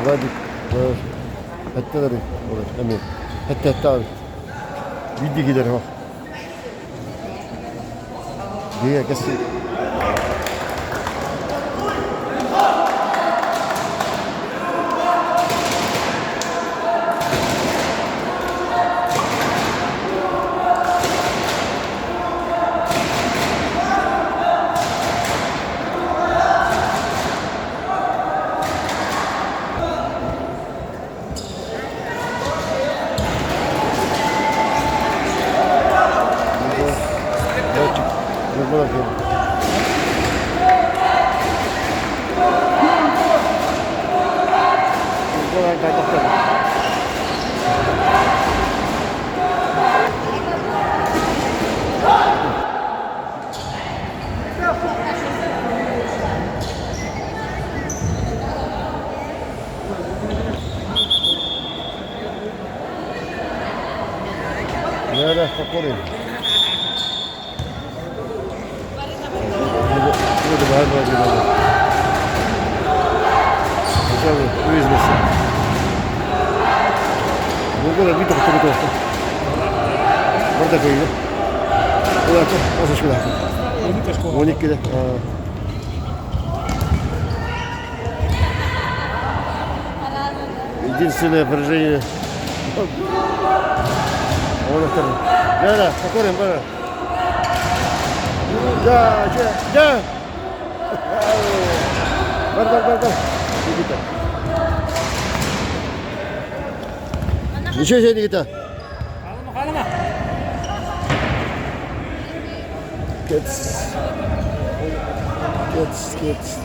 Владик эттэлэри эмиэ эттээттээҕи биирдии киирэр Дьиэ кэс لا لا فقري 12'de. Единственное поражение. Да, да, покорим, да. Да, да, да. Бар, бар, бар, бар. Никита. Ничего себе, Никита. Халыма, халыма. Кец. Кец, кец.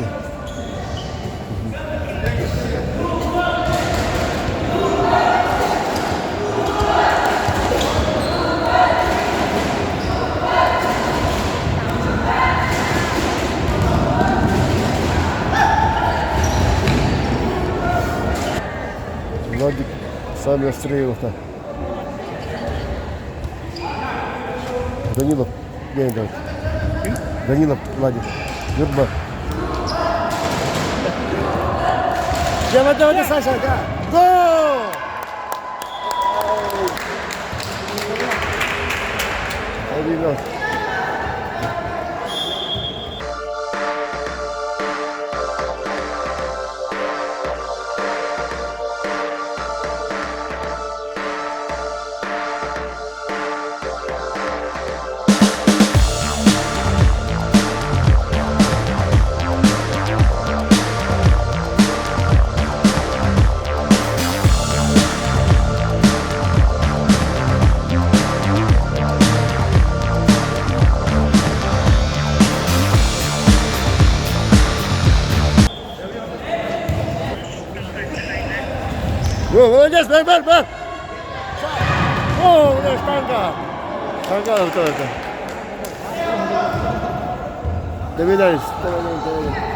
Владик сами острее-то. Данилов, не, давай. Данилов, Владик. Юрба. Давай, давай, Саша, да. Гол! Один. О, молодец, бар, бар, бар! О, мына штанга! Штанга вот это. Добедались, давай, давай, давай.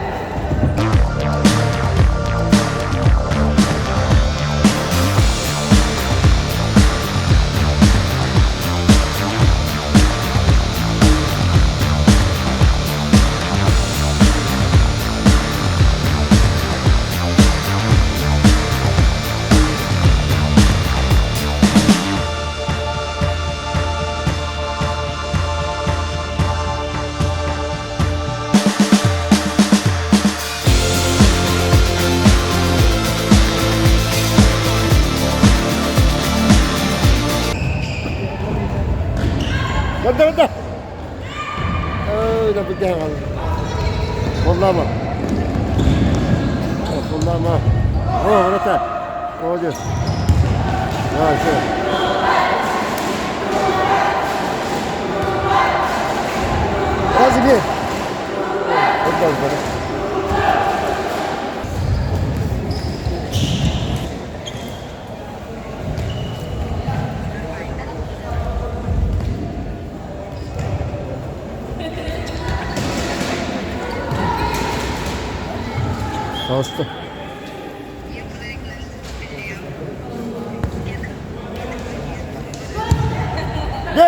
да, да. Ой, да быдьаҕал. Холлама. Холлама. О, врата. Молодец. Давай, все. Разги. Вот так, вот. Таҕыста. Дьэ,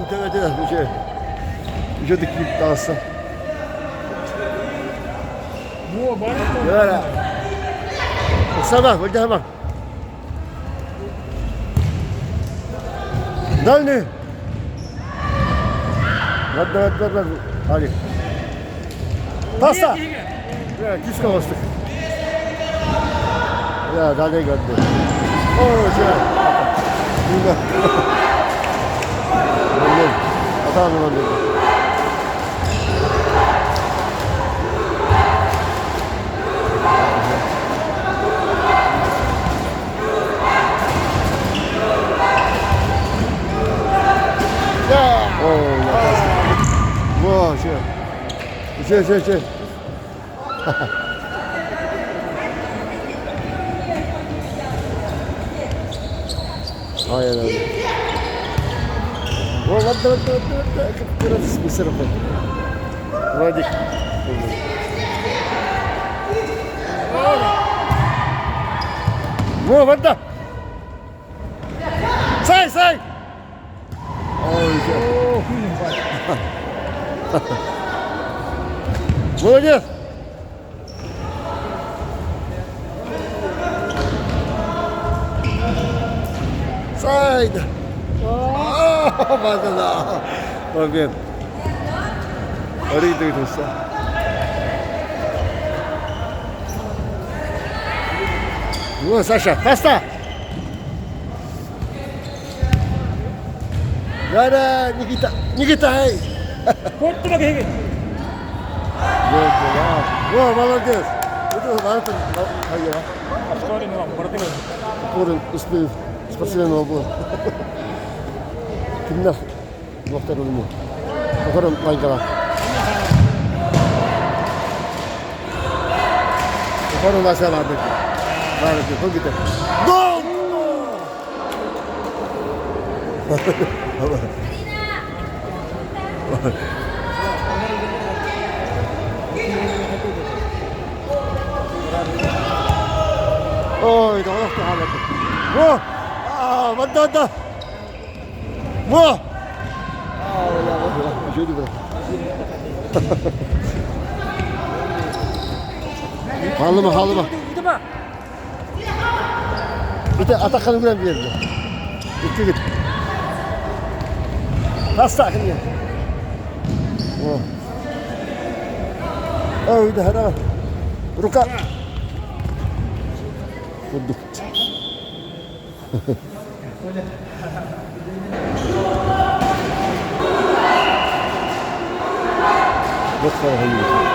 дьэ, дьэ, үчүгэй таҕыста. Дьэ, Саба, былдьаһыма. Дальний. Вот, вот, вот, вот. Али. Таса. Киска бастык. Я, дальний гадды. О, че. Юга. Атан молодец. Во, че. Че, че, че. Ай, ай, Во, вот, вот, вот, вот, Вадик. Во, вот, Сай, сай! Ой, Молодец! Сайд! 맞아, 나. 어린이들이 됐어. 우와, 사샤, 파스타! 야라, 니기타, 니기타, эй! Куоттума киһигин. 와, молодец! Это надо, Спорим, спортсмен был. Кимнах доктор өлмө. Окорон майгала. Окорон наса барды. Барды, хогите. Гол! Ой, да, 와! 아, 왔다, 왔다! 와! 아, 야, Halıma, halıma. Bir de Atakan'ı gören bir yerde. Gitti git. Nasıl takın ya? Oh. Oh, ده Рука. Курдук. Бот хараҕа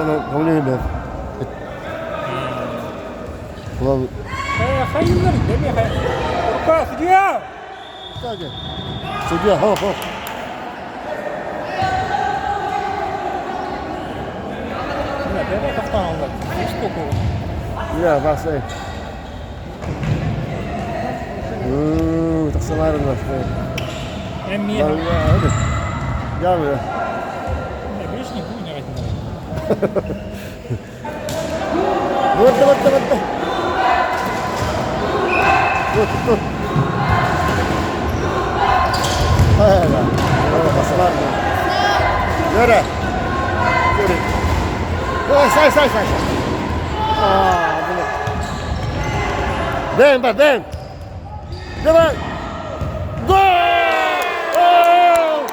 Көҥүлүн Хайыллар Рука, судья! Судья, хо, хо. Я, басай. Тахсаларын басай. Я, Барда, барда, барда. Тут, тут. Yürü. Yürü. Say, say, say. Дэм, бар, дэм. Давай. Гол!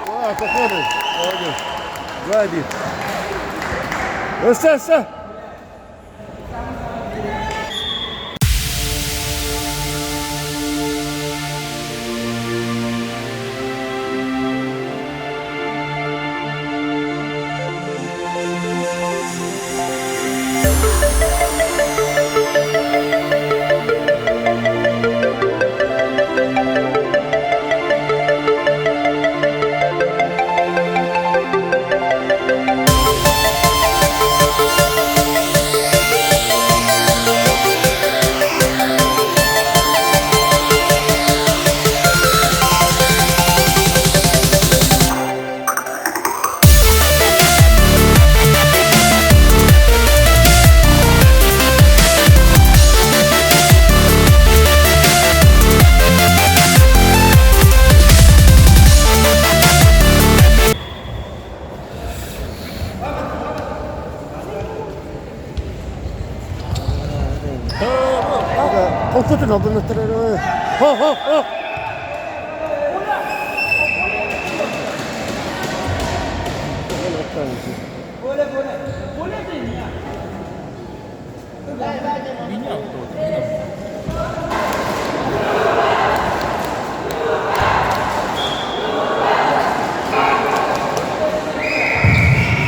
Гол! Походу. Молодец. 2-1. Өссө, өссө. Холкутун обунуттар. Хо хо хо.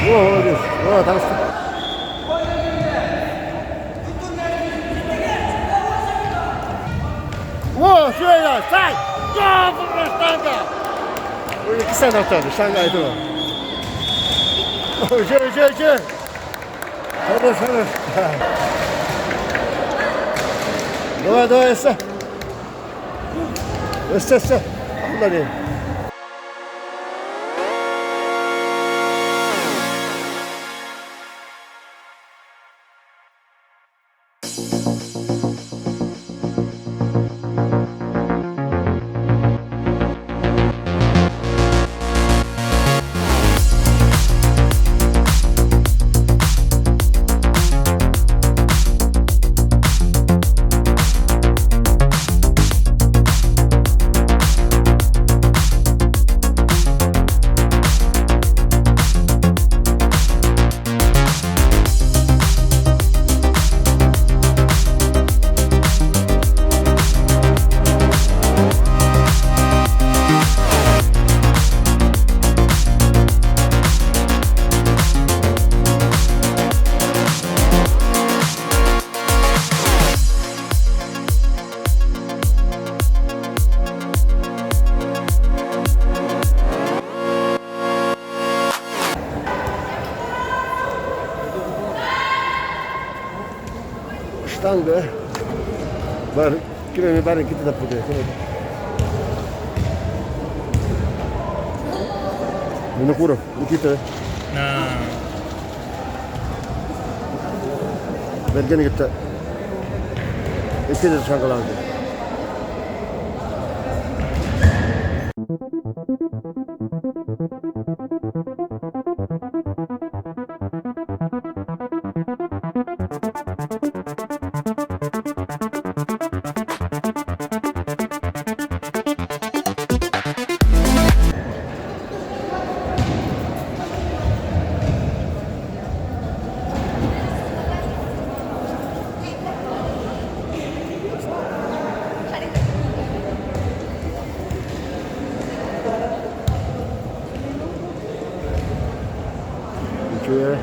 Молодец. О, там О, сюда, сай! Штанга! Икки тахтады, штанга айтып. Үчү, үчү, үчү. Хорош, хорош. Давай, давай, өссө. Өссө, өссө. Ахлар. Штанга. Бар, киме бары ките таппыты. Винокуров, Никита. Бергени кытта. Икки штангаланды. Үчүгэй.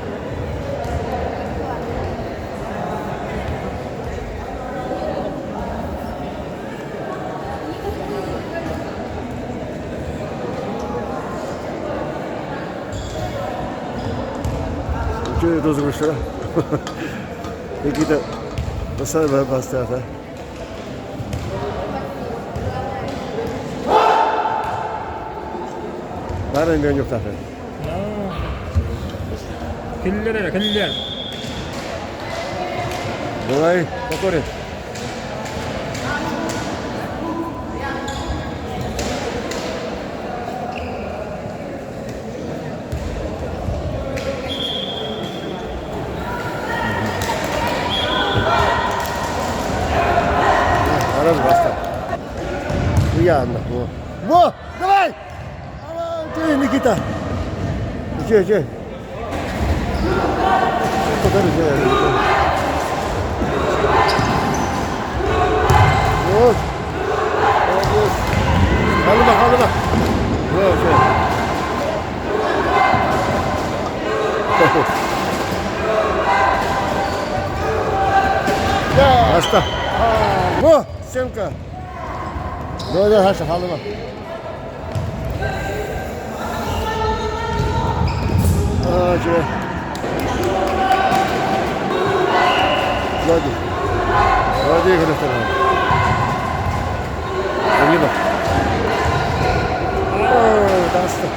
Розыгрыштара. Никита бастаата. Бары эмиэ ньуктаатын. Киллэр эрэ, киллэр. Давай, покорим. Арас баста. Уйаанна. Во! Давай! Ты, Никита! Че, че? Вот. Молодец. Халыма, халыма. Вот, Аста. Во, стенка. Да, да, Хаша, халыма. Аа, дьэ. Влади. Влади көрөстөр. Данила. Оо, таста.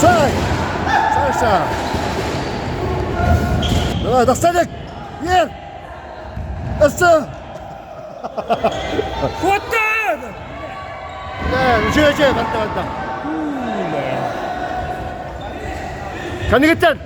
Сай! Саша! Давай, тахсадик! Ер! Өссө! Куоттан! Үчүгэй, үчүгэй, барда, барда. Кэннигиттэн!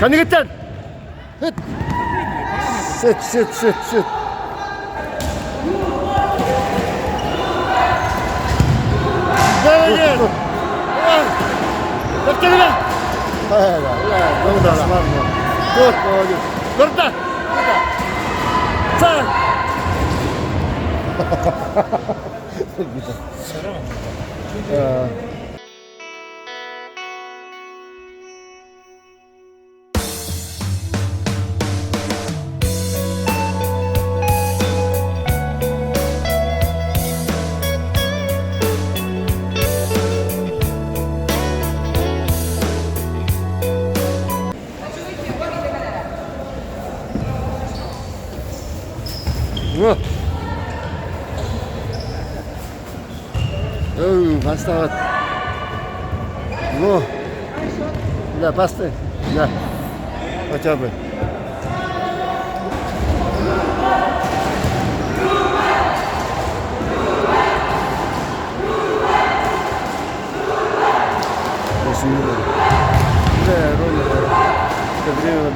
Кэннигиттэн! Хит! Сыт, сыт, сыт, сыт. Молодец! Повторила! Тут молодец. Круто! Круто! Оо, бастаат. Ну, да, басты. Да. Хотя бы. Да, ровно. Это время.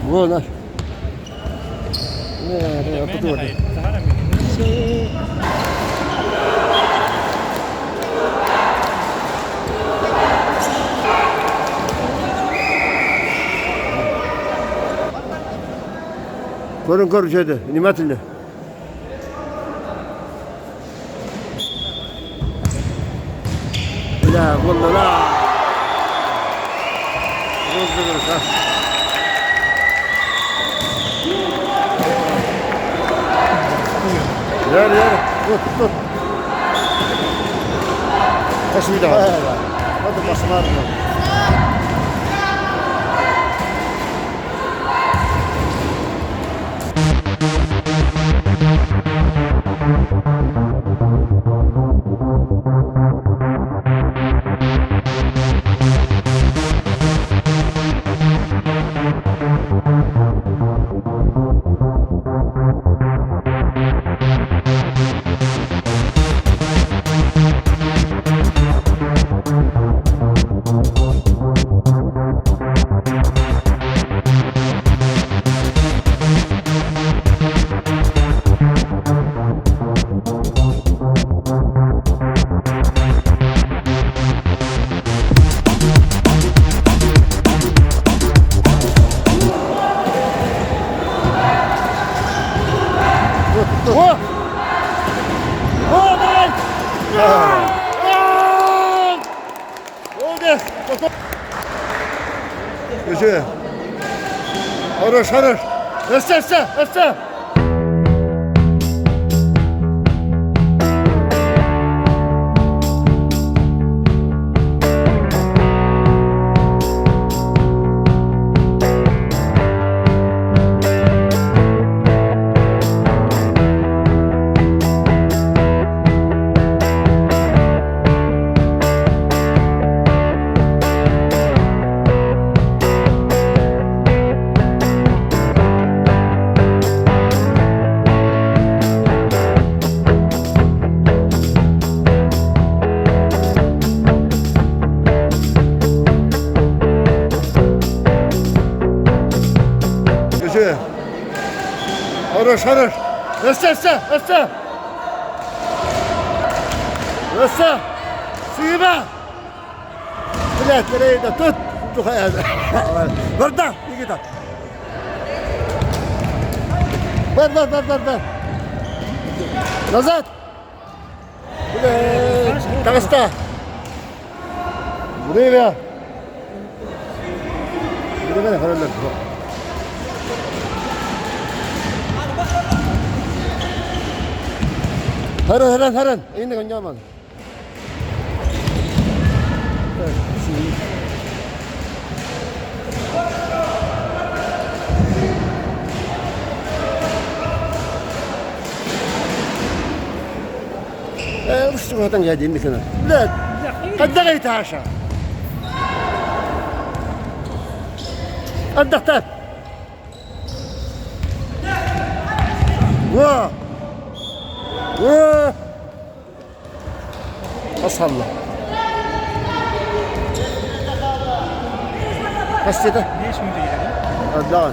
Во, наш. Көрүн көр үчүгэйдэ, внимательно. Бля, буолла Розыгрыш, а. Яр, яр, тут, тут. Басыйда. Hadi basılar. О! О, давай! Молодец! Еще. Хорош, хорош. Өссө, өссө, өссө. Еще. Хорош, хорош. Өссө, өссө, өссө. Өссө. Сыыба. Блядь, блядь, тут. Барда, Никита. Бар, бар, бар, бар, бар. Назад. Блядь, таҕыста. Время. Время харалар. Харан, харан, харан. Инде коньяман. وش قاعدين عندك هنا؟ لا قد يتعشى الدختات وا وا أصلا بس ده ليش مدير؟ لا لا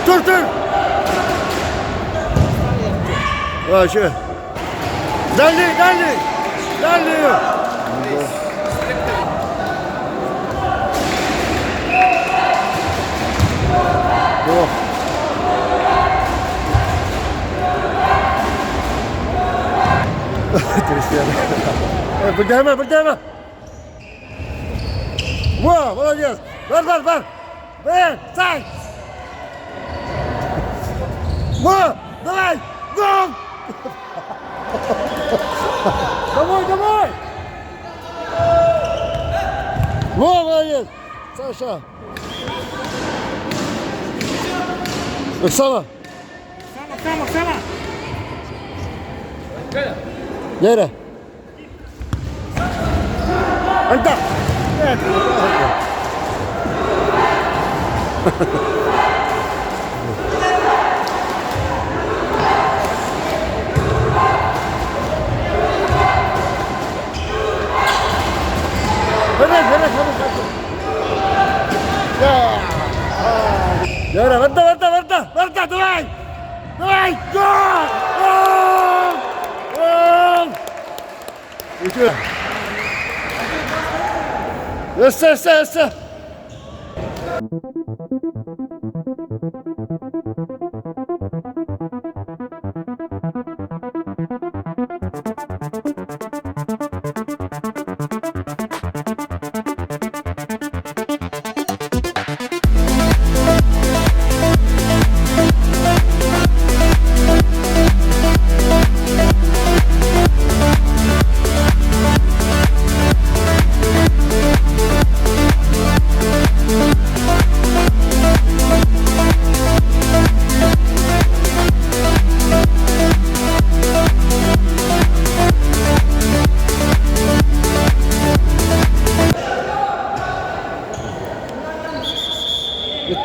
Dur dur. Вообще. Дальний, дальний. Дальний. О. Бырдама, бырдама. Во, молодец. Бар, бар, бар. Бэр, сай. Во, давай. Гол. Давай, давай! Во, молодец. Саша. Оксана. Оксана, Оксана, Оксана! Нere? Anta. Evet. Evet, evet, evet, evet. Ya. Yara, varda, varda, varda, varda, давай! Давай! Гол! Гол! Гол! Үтө. Өссө, өссө, өссө.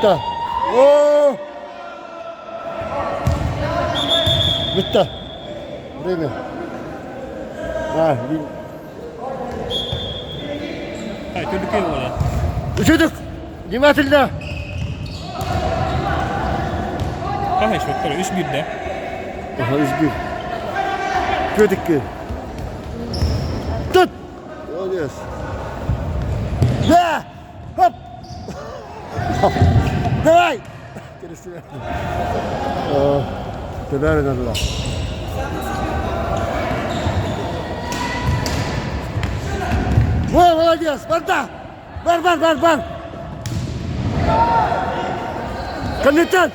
Бүттэ. О! Бүттэ. Время. А, Үчүдүк! Внимательно! Хаһай счеттара 3-1 да. Ага, 3-1. Көтүккү. Тут! Молодец. Да! Хоп! Давай! Тэбээр надо. Во, молодец! Барда! Бар, бар, бар, бар! Капитан!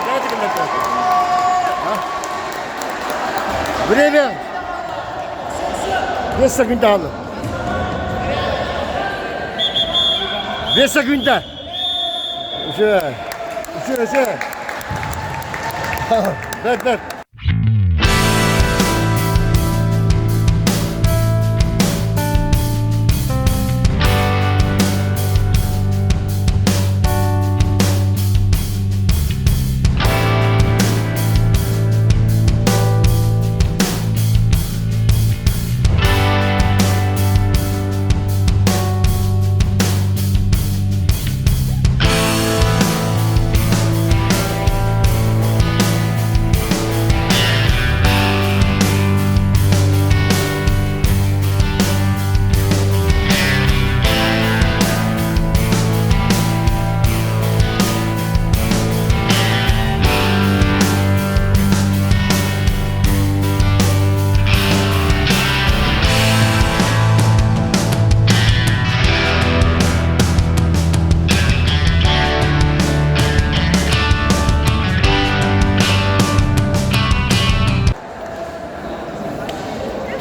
Давайте комментарий. Время! 5 секунд алды. 5 секунда. Үчүгэй. Үчүгэй, үчүгэй. Бэт, бэт.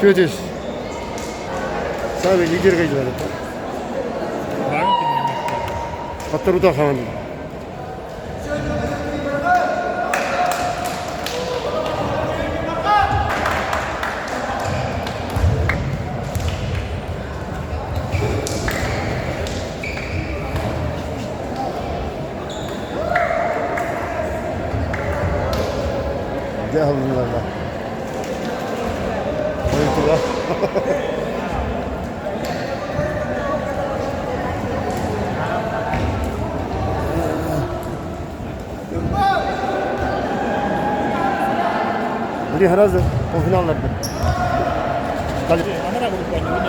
Чүөтүс. Саамай лидер кайдылар. Хотторута хаан. Дьэ аһылыннарла. Ойутуга. Били сразу полуфиналларда.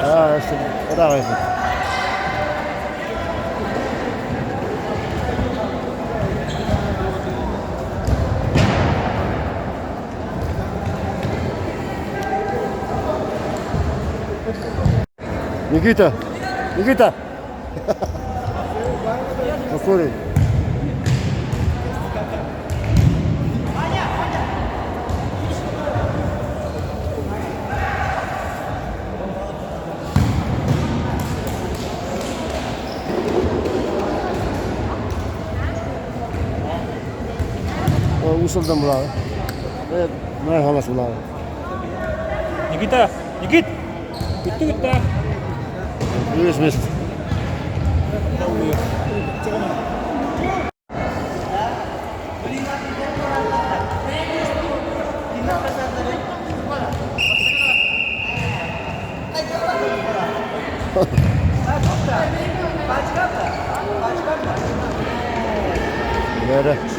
Аа, Никита! Никита! Покорей. Уус Алдан булаҕа. Мэҥэ Хаҥалас булаҕа. Никита! Никит! Бүттү бүттэ. Үс мест. Бэрэ.